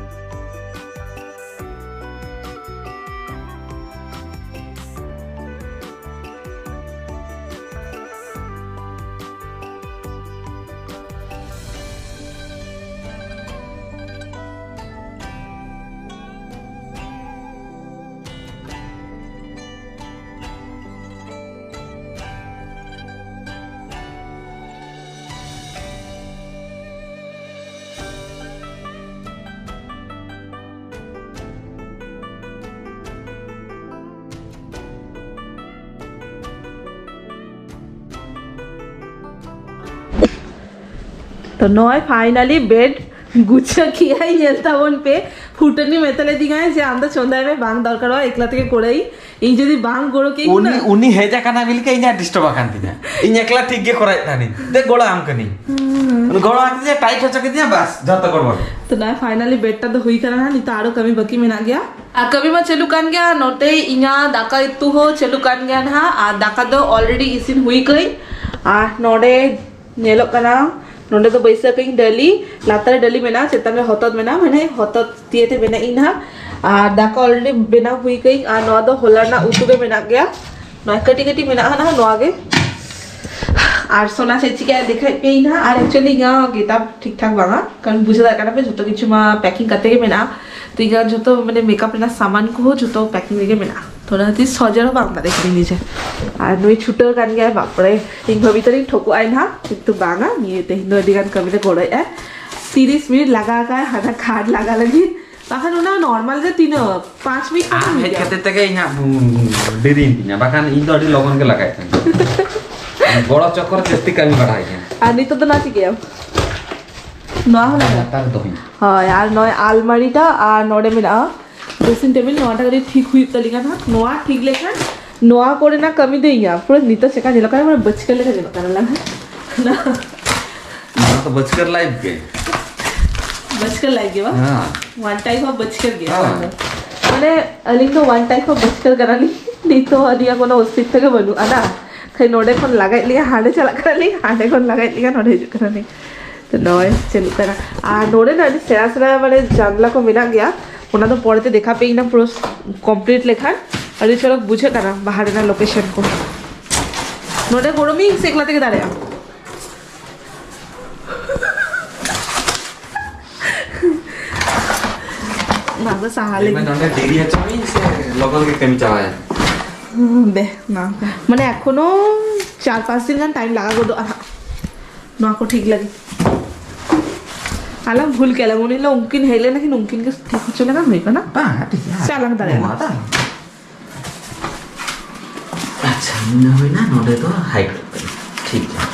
ᱛᱚ ᱱᱚᱜᱼᱚᱭ finally bed ᱜᱩᱪᱷᱟᱹ ᱠᱮᱜᱼᱟᱭ, ᱧᱮᱞ ᱛᱟᱵᱚᱱ ᱯᱮ᱾ ᱯᱷᱩᱴᱟᱹᱱᱤ ᱢᱮᱛᱟ ᱞᱮᱫᱤᱧᱟᱭ ᱡᱮ ᱟᱢ ᱫᱚ ᱪᱚᱸᱫᱟᱭ ᱢᱮ, ᱵᱟᱝ ᱫᱚᱨᱠᱟᱨᱚᱜᱼᱟ, ᱮᱠᱞᱟ ᱛᱮᱜᱮ ᱠᱚᱨᱟᱣ ᱤᱧ᱾ ᱤᱧ ᱡᱩᱫᱤ ᱵᱟᱝ ᱜᱚᱲᱚ ᱠᱮ ᱩᱱᱤ ᱦᱩᱱᱟᱹᱝ᱾ ᱩᱱᱤ ᱦᱮᱡ ᱟᱠᱟᱱᱟ ᱵᱤᱞ ᱠᱮ ᱤᱧᱟᱹᱜ ᱰᱤᱥᱴᱟᱵ ᱟᱠᱟᱱ ᱛᱤᱧᱟ᱾ ᱤᱧ ᱮᱠᱞᱟ ᱴᱷᱤᱠ ᱜᱮ ᱠᱚᱨᱟᱣᱮᱫ ᱛᱟᱦᱮᱱᱤᱧ᱾ ᱫᱮ ᱜᱚᱲᱚ ᱟᱢ ᱠᱟᱹᱱᱤᱧ᱾ ᱦᱩᱸ᱾ ᱩᱱᱤ ᱜᱚᱲᱚ ᱟᱢ ᱠᱟᱹᱱᱤᱧ, ᱴᱟᱭᱤᱴ ᱦᱚᱪᱚ ᱠᱤᱫᱤᱧᱟ, ᱵᱟᱥ ᱡᱷᱚᱛᱚ ᱜᱚᱲᱵᱚᱲ᱾ ᱛᱚ ᱱᱚᱜᱼᱚᱭ finally bed ᱴᱟ ᱫᱚ ᱦᱩᱭ ᱠᱟᱱᱟ ᱦᱟᱸᱜ, ᱱᱤᱛᱚᱜ ᱟᱨᱚ ᱠᱟᱹᱢᱤ ᱵᱟᱹᱠᱤ ᱢᱮᱱᱟᱜ ᱜᱮᱭᱟ᱾ ᱟᱨ ᱠᱟᱹᱢᱤ ᱢᱟ ᱪᱟᱹᱞᱩ ᱠᱟᱱ ᱜᱮᱭᱟ, ᱱᱚᱛᱮ ᱤᱧᱟᱹᱜ ᱫᱟᱠᱟ ᱩᱛᱩ ᱦᱚᱸ ᱪᱟᱹᱞᱩ ᱠᱟᱱ ᱜᱮᱭᱟ ᱱᱟᱦᱟᱜ, ᱟᱨ ᱫᱟᱠᱟ ᱫᱚ already ᱤᱥᱤᱱ ᱦᱩᱭ ᱠᱟᱹᱧ᱾ ᱟᱨ ᱱᱚᱰᱮ ᱧᱮᱞᱚᱜ ᱠᱟᱱᱟ, ᱱᱚᱰᱮ ᱫᱚ ᱵᱟᱹᱭᱥᱟᱹᱣ ᱠᱟᱹᱧ ᱰᱟᱹᱞᱤ, ᱞᱟᱛᱟᱨ ᱨᱮ ᱰᱟᱹᱞᱤ ᱢᱮᱱᱟᱜᱼᱟ, ᱪᱮᱛᱟᱱ ᱨᱮ ᱦᱚᱛᱚᱫ ᱢᱮᱱᱟᱜᱼᱟ, ᱢᱟᱱᱮ ᱦᱚᱛᱚᱫ ᱛᱤᱭᱮ ᱛᱮ ᱵᱮᱱᱟᱜ ᱤᱧ ᱱᱟᱦᱟᱜ᱾ ᱟᱨ ᱫᱟᱠᱟ already ᱵᱮᱱᱟᱣ ᱦᱩᱭ ᱠᱟᱹᱧ, ᱟᱨ ᱱᱚᱣᱟ ᱫᱚ ᱦᱚᱞᱟ ᱨᱮᱱᱟᱜ ᱩᱛᱩ ᱜᱮ ᱢᱮᱱᱟᱜ ᱜᱮᱭᱟ, ᱱᱚᱣᱟ ᱠᱟᱹᱴᱤᱡ ᱠᱟᱹᱴᱤᱡ ᱢᱮᱱᱟᱜᱼᱟ ᱱᱟᱦᱟᱜ ᱱᱚᱣᱟ ᱜᱮ᱾ ᱟᱨ ᱥᱳᱱᱟ ᱪᱮᱫ ᱪᱤᱠᱟᱹᱭᱟ ᱫᱮᱠᱷᱟᱭ ᱯᱮ ᱱᱟᱦᱟᱜ᱾ ᱟᱨ actually ᱤᱧᱟᱹᱜ ᱜᱮᱴᱟᱯ ᱴᱷᱤᱠ ᱴᱷᱟᱠ ᱵᱟᱝᱟ, ᱠᱟᱨᱚᱱ ᱵᱩᱡᱷᱟᱹᱣ ᱫᱟᱲᱮᱭᱟᱜ ᱠᱟᱱᱟ ᱯᱮ ᱡᱷᱚᱛᱚ ᱠᱤᱪᱷᱩ ᱢᱟ packing ᱠᱟᱛᱮ ᱜᱮ ᱢᱮᱱᱟᱜᱼᱟ, ᱛᱚ ᱤᱧᱟᱹᱜ ᱡᱷᱚᱛᱚ ᱢᱟᱱᱮ ᱢᱮᱠᱟᱯ ᱨᱮᱱᱟᱜ ᱥᱟᱢᱟᱱ ᱠᱚᱦᱚᱸ ᱡᱷᱚᱛᱚ packing ᱨᱮᱜᱮ ᱢᱮᱱᱟᱜᱼᱟ᱾ ᱚᱱᱟ ᱠᱷᱟᱹᱛᱤᱨ ᱥᱚᱡᱚᱨ ᱦᱚᱸ ᱵᱟᱝ ᱫᱟᱲᱮ ᱠᱟᱹᱫᱟᱹᱧ ᱱᱤᱡᱮ᱾ ᱟᱨ ᱱᱩᱭ ᱪᱷᱩᱴᱟᱹᱣ ᱠᱟᱱ ᱜᱮᱭᱟᱭ, ᱵᱟᱯᱨᱮ᱾ ᱤᱧ ᱵᱷᱟᱹᱵᱤ ᱛᱟᱹᱞᱤᱧ ᱴᱷᱚᱠᱚᱜ ᱟᱭ ᱱᱟᱦᱟᱜ, ᱠᱤᱱᱛᱩ ᱵᱟᱝᱟ, ᱱᱤᱭᱟᱹ ᱛᱮᱦᱮᱧ ᱫᱚ ᱟᱹᱰᱤ ᱜᱟᱱ ᱠᱟᱹᱢᱤ ᱨᱮ ᱜᱚᱲᱚᱭᱮᱫ ᱟᱭ᱾ ᱛᱤᱨᱤᱥ ᱢᱤᱱᱤᱴ ᱞᱟᱜᱟᱣ ᱟᱠᱟᱫ ᱦᱟᱱᱟ ᱠᱷᱟᱴ ᱞᱟᱜᱟ ᱞᱟᱹᱜᱤᱫ, ᱵᱟᱠᱷᱟᱱ ᱚᱱᱟ ᱱᱚᱨᱢᱟᱞ ᱨᱮ ᱛᱤᱱᱟᱹᱜ ᱯᱟᱸᱪ ᱢᱤᱱᱤᱴ ᱟᱢ ᱠᱷᱟᱱ ᱦᱮᱡ ᱦᱩᱭᱩᱜᱼᱟ᱾ ᱠᱟᱛᱮ ᱛᱮᱜᱮ ᱤᱧᱟᱹᱜ ᱰᱮᱨᱤᱭᱮᱱ ᱛᱤᱧᱟ, ᱵᱟᱠᱷᱟᱱ ᱤᱧ ᱫᱚ ᱟᱹᱰᱤ ᱞᱚᱜᱚᱱ ᱜᱮ ᱞᱟᱜᱟᱭᱮᱫ ᱛᱟᱦᱮᱸᱫ᱾ ᱜᱚᱲᱚ ᱪᱚᱠᱚᱨ ᱡᱟᱹᱥᱛᱤ ᱠᱟᱹᱢᱤ ᱵᱟᱲᱟᱭ ᱠᱟᱱᱟ᱾ ᱟᱨ ᱱᱤᱛᱚᱜ ᱫᱚ ᱱᱚᱣᱟ ᱪᱤᱠᱟᱹᱭᱟᱢ? ᱱᱚᱣᱟ ᱦᱚᱸ ᱞᱟᱜᱟᱣ᱾ ᱞᱟᱛᱟᱨ ᱫᱚᱦᱚᱧ᱾ ᱦᱳᱭ, ᱟᱨ ᱱᱚᱜᱼᱚᱭ ᱟᱞᱢᱟᱨᱤᱴᱟ ᱟᱨ ᱱᱚᱰᱮ ᱢᱮᱱᱟᱜᱼᱟ ᱰᱨᱮᱥᱤᱝ ᱴᱮᱵᱤᱞ, ᱱᱚᱣᱟᱴᱟᱜ ᱠᱟᱹᱴᱤᱡ ᱴᱷᱤᱠ ᱦᱩᱭᱩᱜ ᱛᱟᱹᱞᱤᱧᱟ ᱱᱟᱦᱟᱜ᱾ ᱱᱚᱣᱟ ᱴᱷᱤᱠ ᱞᱮᱠᱷᱟᱱ ᱱᱚᱣᱟ ᱠᱚᱨᱮᱱᱟᱜ ᱠᱟᱹᱢᱤ ᱫᱚ ᱤᱧᱟᱹᱜ᱾ ᱯᱩᱨᱟᱹ ᱱᱤᱛᱚᱜ ᱪᱮᱠᱟ ᱧᱮᱞᱚᱜ ᱠᱟᱱᱟ, ᱢᱟᱱᱮ ᱵᱟᱹᱪᱠᱟᱹ ᱞᱮᱠᱟ ᱧᱮᱞᱚᱜ ᱠᱟᱱᱟ ᱞᱟᱝ᱾ ᱱᱚᱣᱟ ᱫᱚ ᱵᱟᱹᱪᱠᱟᱹ ᱞᱟᱭᱤᱯ ᱜᱮ᱾ ᱵᱟᱹᱪᱠᱟᱹ ᱞᱟᱭᱤᱯ ᱜᱮ ᱵᱟᱝ? ᱦᱮᱸ᱾ One type of ᱵᱟᱹᱪᱠᱟᱹ ᱜᱮ ᱦᱮᱸ᱾ ᱱᱚᱣᱟ ᱫᱚ᱾ ᱢᱟᱱᱮ ᱟᱹᱞᱤᱧ ᱫᱚ one type of ᱵᱟᱹᱪᱠᱟᱹ ᱠᱟᱱᱟᱞᱤᱧ᱾ ᱱᱤᱛᱚᱜ ᱟᱹᱞᱤᱧᱟᱜ ᱠᱳᱱᱳ ᱚᱥᱛᱤᱛᱛᱚ ᱜᱮ ᱵᱟᱹᱱᱩᱜᱼᱟ ᱱᱟ᱾ ᱠᱷᱟᱹᱞᱤ ᱱᱚᱰᱮ ᱠᱷᱚᱱ ᱞᱟᱜᱟᱭᱮᱫ ᱞᱤᱧᱟ, ᱦᱟᱸᱰᱮ ᱪᱟᱞᱟᱜ ᱠᱟᱱᱟᱞᱤᱧ, ᱦᱟᱸᱰᱮ ᱠᱷᱚᱱ ᱞᱟᱜᱟᱭᱮᱫ ᱞᱤᱧᱟ, ᱱᱚᱰᱮ ᱦᱤᱡᱩᱜ ᱠᱟᱱᱟᱞᱤᱧ᱾ ᱛᱚ ᱱᱚᱜᱼᱚᱭ ᱪᱟᱹᱞᱩᱜ ᱠᱟᱱᱟ᱾ ᱟᱨ ᱱᱚᱰᱮ ᱫᱚ ᱟᱹᱰᱤ ᱥᱮᱬᱟ ᱥᱮᱬᱟ ᱢᱟᱱᱮ ᱡᱟᱱᱞᱟ ᱠᱚ ᱢᱮᱱᱟᱜ ᱜᱮᱭᱟ, ᱚᱱᱟ ᱫᱚ ᱯᱚᱨᱮᱛᱮ ᱫᱮᱠᱷᱟ ᱯᱮ ᱤᱧ ᱯᱩᱨᱟᱹ complete ᱞᱮᱠᱷᱟᱱ᱾ ᱟᱹᱰᱤ ᱪᱚᱨᱚᱠ ᱵᱩᱡᱷᱟᱹᱜ ᱠᱟᱱᱟ ᱵᱟᱦᱟ ᱨᱮᱱᱟᱜ ᱞᱳᱠᱮᱥᱚᱱ ᱠᱚ᱾ ᱱᱚᱰᱮ ᱜᱚᱲᱚᱢᱤᱧ ᱥᱮ ᱮᱠᱞᱟ ᱛᱮᱜᱮ ᱫᱟᱲᱮᱭᱟᱜᱼᱟ? ᱚᱱᱟ ᱫᱚ ᱥᱟᱦᱟ ᱞᱟᱹᱜᱤᱫ᱾ ᱱᱚᱰᱮ ᱰᱮᱨᱤ ᱦᱚᱪᱚ ᱢᱤᱧ ᱥᱮ ᱞᱚᱜᱚᱱ ᱜᱮ ᱠᱟᱹᱢᱤ ᱪᱟᱵᱟᱭᱟ? ᱵᱮ, ᱚᱱᱟ ᱠᱚ᱾ ᱢᱟᱱᱮ ᱮᱠᱷᱚᱱᱳ ᱪᱟᱨ ᱯᱟᱸᱪ ᱫᱤᱱ ᱜᱟᱱ ᱴᱟᱭᱤᱢ ᱞᱟᱜᱟᱣ ᱜᱚᱫᱚᱜᱼᱟ ᱦᱟᱸᱜ᱾ ᱱᱚᱣᱟ ᱠᱚ ᱴᱷᱤᱠ ᱞᱟᱹᱜᱤᱫ᱾ ᱟᱞᱟᱝ ᱵᱷᱩᱞ ᱠᱮᱫᱟ ᱞᱟᱝ, ᱩᱱ ᱦᱤᱞᱳᱜ ᱩᱱᱠᱤᱱ ᱦᱮᱡ ᱞᱮᱱᱟ ᱠᱤᱱ, ᱩᱱᱠᱤᱱ ᱜᱮ ᱴᱷᱤᱠ ᱦᱚᱪᱚ ᱞᱮᱠᱷᱟᱱ ᱦᱩᱭ ᱠᱟᱱᱟ᱾ ᱵᱟᱝ, ᱴᱷᱤᱠ ᱜᱮᱭᱟ᱾ ᱪᱟᱞᱟᱝ ᱫᱟᱲᱮᱭᱟᱜᱼᱟ᱾ ᱱᱚᱣᱟ ᱫᱚ ᱟᱪᱪᱷᱟ, ᱤᱱᱟᱹ ᱦᱩᱭᱱᱟ, ᱱᱚᱰᱮ ᱫᱚ ᱦᱟᱭᱤᱴ ᱠᱟᱱᱟ᱾ ᱴᱷᱤᱠ ᱜᱮᱭᱟ᱾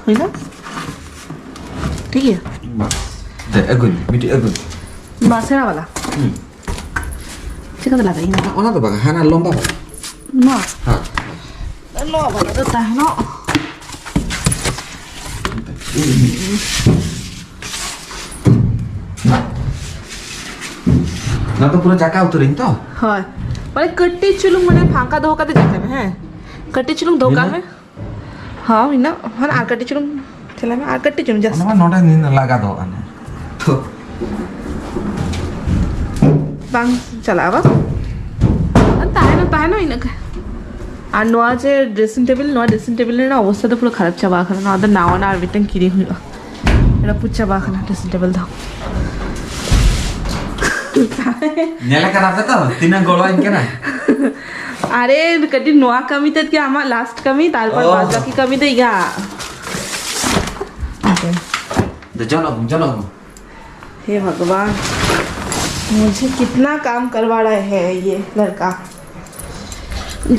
ᱦᱩᱭᱱᱟ? ᱴᱷᱤᱠ ᱜᱮᱭᱟ᱾ ᱵᱟᱥ᱾ ᱫᱮ, ᱟᱹᱜᱩᱭ ᱢᱮ, ᱢᱤᱫᱴᱤᱡ ᱟᱹᱜᱩᱭ ᱢᱮ᱾ ᱱᱚᱣᱟ ᱥᱮᱬᱟ ᱵᱟᱞᱟ? ᱦᱩᱸ᱾ ᱪᱤᱠᱟᱹᱛᱮ ᱞᱟᱜᱟᱭ ᱤᱧ? ᱚᱱᱟ ᱫᱚ ᱵᱟᱝ, ᱦᱟᱱᱟ ᱞᱚᱢᱵᱟ ᱵᱟᱞᱟ᱾ ᱱᱚᱣᱟ? ᱦᱮᱸ᱾ ᱱᱚᱣᱟ ᱵᱟᱞᱟ ᱫᱚ ᱛᱟᱦᱮᱱᱚᱜ᱾ ᱱᱚᱣᱟ ᱫᱚ ᱯᱩᱨᱟᱹ ᱡᱟᱠᱟ ᱩᱛᱟᱹᱨᱤᱧ ᱛᱚ? ᱦᱳᱭ᱾ ᱢᱟᱱᱮ ᱠᱟᱹᱴᱤᱡ ᱪᱩᱞᱩᱝ ᱢᱟᱱᱮ ᱯᱷᱟᱸᱠᱟ ᱫᱚᱦᱚ ᱠᱟᱛᱮ ᱡᱟᱠᱟᱭ ᱢᱮ, ᱦᱮᱸ? ᱠᱟᱹᱴᱤᱡ ᱪᱩᱞᱩᱝ ᱫᱚᱦᱚ ᱠᱟᱜ ᱢᱮ᱾ ᱦᱮᱸ, ᱤᱱᱟᱹᱜ᱾ ᱦᱟᱱᱟ ᱟᱨ ᱠᱟᱹᱴᱤᱡ ᱪᱩᱞᱩᱝ ᱪᱟᱞᱟᱜ ᱢᱮ, ᱟᱨ ᱠᱟᱹᱴᱤᱡ ᱪᱩᱞᱩᱝ just᱾ ᱚᱱᱟ ᱢᱟ ᱱᱚᱰᱮ ᱱᱤᱱ ᱞᱟᱜᱟ ᱫᱚᱦᱚ ᱠᱟᱜ ᱢᱮ᱾ ᱛᱚ᱾ ᱵᱟᱝ ᱪᱟᱞᱟᱜᱼᱟ ᱵᱟᱝ? ᱛᱟᱦᱮᱱᱟ, ᱛᱟᱦᱮᱱᱟ ᱤᱱᱟᱹᱜ ᱜᱮ᱾ ᱟᱨ ᱱᱚᱣᱟ ᱡᱮ dressing table, ᱱᱚᱣᱟ dressing table ᱨᱮᱱᱟᱜ ᱚᱵᱚᱥᱛᱟ ᱫᱚ ᱯᱩᱨᱟᱹ ᱠᱷᱟᱨᱟᱯ ᱪᱟᱵᱟ ᱟᱠᱟᱱᱟ᱾ ᱱᱚᱣᱟ ᱫᱚ ᱱᱟᱣᱟ ᱱᱟᱣᱟ ᱟᱨ ᱢᱤᱫᱴᱟᱝ ᱠᱤᱨᱤᱧ ᱦᱩᱭᱩᱜᱼᱟ᱾ ᱨᱟᱹᱯᱩᱫ ᱪᱟᱵᱟ ᱟᱠᱟᱱᱟ dressing table ᱫᱚ᱾ ᱧᱮᱞ ᱠᱟᱱᱟ ᱯᱮ ᱛᱚ, ᱛᱤᱱᱟᱹᱜ ᱜᱚᱲᱚᱧ ᱠᱟᱱᱟ᱾ ᱟᱨᱮ, ᱠᱟᱹᱴᱤᱡ ᱱᱚᱣᱟ ᱠᱟᱹᱢᱤ ᱛᱮᱫ ᱜᱮ ᱟᱢᱟᱜ ᱞᱟᱥᱴ ᱠᱟᱹᱢᱤ, ᱛᱟᱨᱯᱚᱨ ᱚ᱾ ᱵᱟᱫ ᱵᱟᱹᱠᱤ ᱠᱟᱹᱢᱤ ᱫᱚ ᱤᱧᱟᱹᱜ᱾ ᱫᱮ, ᱡᱚᱱᱚᱜ ᱟᱹᱜᱩᱢ, ᱡᱚᱱᱚᱜ ᱟᱹᱜᱩᱢ᱾ हे भगवान, मुझे कितना काम करवा रहा है ये लड़का।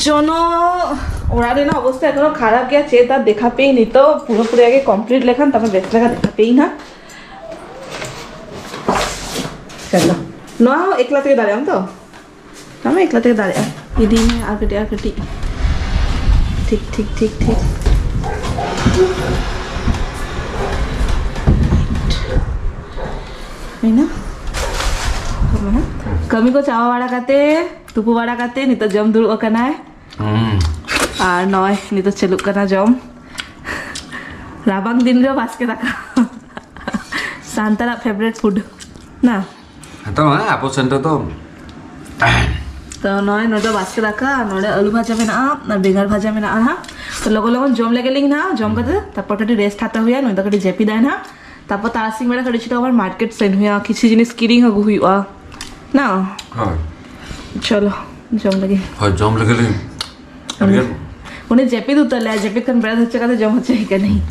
ᱡᱚᱱᱚᱜ ᱚᱲᱟᱜ ᱨᱮᱱᱟᱜ ᱚᱵᱚᱥᱛᱟ ᱮᱠᱷᱚᱱᱳ ᱠᱷᱟᱨᱟᱯ ᱜᱮᱭᱟ, ᱪᱮᱫ ᱟᱨ ᱫᱮᱠᱷᱟ ᱯᱮᱭᱤᱧ, ᱱᱤᱛᱚᱜ ᱯᱩᱨᱟᱹᱯᱩᱨᱤ ᱟᱜᱮ ᱠᱚᱢᱯᱞᱤᱴ ᱞᱮᱠᱷᱟᱱ ᱛᱟᱨᱯᱚᱨ ᱵᱮᱥ ᱞᱮᱠᱟ ᱫᱮᱠᱷᱟ ᱯᱮᱭᱤᱧ ᱦᱟᱸᱜ᱾ ᱪᱚᱞᱚ, ᱱᱚᱣᱟ ᱦᱚᱸ ᱮᱠᱞᱟ ᱛᱮᱜᱮ ᱫᱟᱲᱮᱭᱟᱜ ᱟᱢ ᱛᱚ? ᱱᱚᱣᱟ ᱢᱟ ᱮᱠᱞᱟ ᱛᱮᱜᱮ ᱫᱟᱲᱮᱭᱟᱜᱼᱟ᱾ ᱤᱫᱤᱭ ᱢᱮ ᱟᱨ ᱠᱟᱹᱴᱤᱡ, ᱟᱨ ᱠᱟᱹᱴᱤᱡ᱾ ᱴᱷᱤᱠ, ᱴᱷᱤᱠ, ᱴᱷᱤᱠ, ᱴᱷᱤᱠ᱾ ᱦᱩᱭᱱᱟ? ᱠᱟᱹᱢᱤ ᱠᱚ ᱪᱟᱵᱟ ᱵᱟᱲᱟ ᱠᱟᱛᱮ, ᱛᱩᱯᱩ ᱵᱟᱲᱟ ᱠᱟᱛᱮ ᱱᱤᱛᱚᱜ ᱡᱚᱢ ᱫᱩᱲᱩᱵ ᱟᱠᱟᱱᱟᱭ᱾ ᱦᱩᱸ᱾ ᱟᱨ ᱱᱚᱜᱼᱚᱭ ᱱᱤᱛᱚᱜ ᱪᱟᱹᱞᱩᱜ ᱠᱟᱱᱟ ᱡᱚᱢ᱾ ᱨᱟᱵᱟᱝ ᱫᱤᱱ ᱨᱮ ᱵᱟᱥᱠᱮ ᱫᱟᱠᱟ᱾ ᱥᱟᱱᱛᱟᱲᱟᱜ ᱯᱷᱮᱵᱟᱨᱮᱴ ᱯᱷᱩᱰ ᱱᱟ᱾ ᱦᱮᱸᱛᱚ, ᱦᱮᱸ, ᱟᱵᱚ ᱥᱮᱱ ᱨᱮᱫᱚ᱾ ᱛᱚ ᱱᱚᱜᱼᱚᱭ ᱱᱚᱰᱮ ᱵᱟᱥᱠᱮ ᱫᱟᱠᱟ, ᱱᱚᱰᱮ ᱟᱹᱞᱩ ᱵᱷᱟᱡᱟ ᱢᱮᱱᱟᱜᱼᱟ, ᱟᱨ ᱵᱮᱸᱜᱟᱲ ᱵᱷᱟᱡᱟ ᱢᱮᱱᱟᱜᱼᱟ ᱦᱟᱸᱜ᱾ ᱛᱚ ᱞᱚᱜᱚᱱ ᱞᱚᱜᱚᱱ ᱡᱚᱢ ᱞᱮᱜᱮ ᱞᱤᱧ ᱦᱟᱸᱜ, ᱡᱚᱢ ᱠᱟᱛᱮ ᱛᱟᱨᱯᱚᱨ ᱠᱟᱹᱴᱤᱡ ᱨᱮᱥᱴ ᱦᱟᱛᱟᱣ ᱦᱩᱭᱩᱜᱼᱟ, ᱱᱩᱭ ᱫᱚ ᱠᱟᱹᱴᱤᱡ ᱡᱟᱹᱯᱤᱫᱟᱭ ᱦᱟᱸᱜ᱾ ᱛᱟᱨᱯᱚᱨ ᱛᱟᱨᱟᱥᱤᱧ ᱵᱮᱲᱟ ᱠᱟᱹᱴᱤᱡ ᱪᱷᱩᱴᱟᱹᱣ ᱟᱵᱟᱨ ᱢᱟᱨᱠᱮᱴ ᱥᱮᱱ ᱦᱩᱭᱩᱜᱼᱟ, ᱠᱤᱪᱷᱩ ᱡᱤᱱᱤᱥ ᱠᱤᱨᱤᱧ ᱟᱹᱜᱩ ᱦᱩᱭᱩᱜᱼᱟ ᱱᱟ᱾ ᱦᱳᱭ᱾ ᱪᱚᱞᱚ, ᱡᱚᱢ ᱞᱮᱜᱮ᱾ ᱦᱳᱭ, ᱡᱚᱢ ᱞᱮᱜᱮ ᱞᱤᱧ᱾ ᱟᱹᱰᱤᱜᱟᱱ᱾ ᱩᱱᱤ ᱡᱟᱹᱯᱤᱫ ᱩᱛᱟᱹᱨ ᱞᱮᱭᱟ, ᱡᱟᱹᱯᱤᱫ ᱠᱷᱚᱱ ᱵᱮᱨᱮᱫ ᱦᱚᱪᱚ ᱠᱟᱛᱮ ᱡᱚᱢ ᱦᱚᱪᱚᱭᱮ ᱠᱟᱹᱱᱟᱹᱧ᱾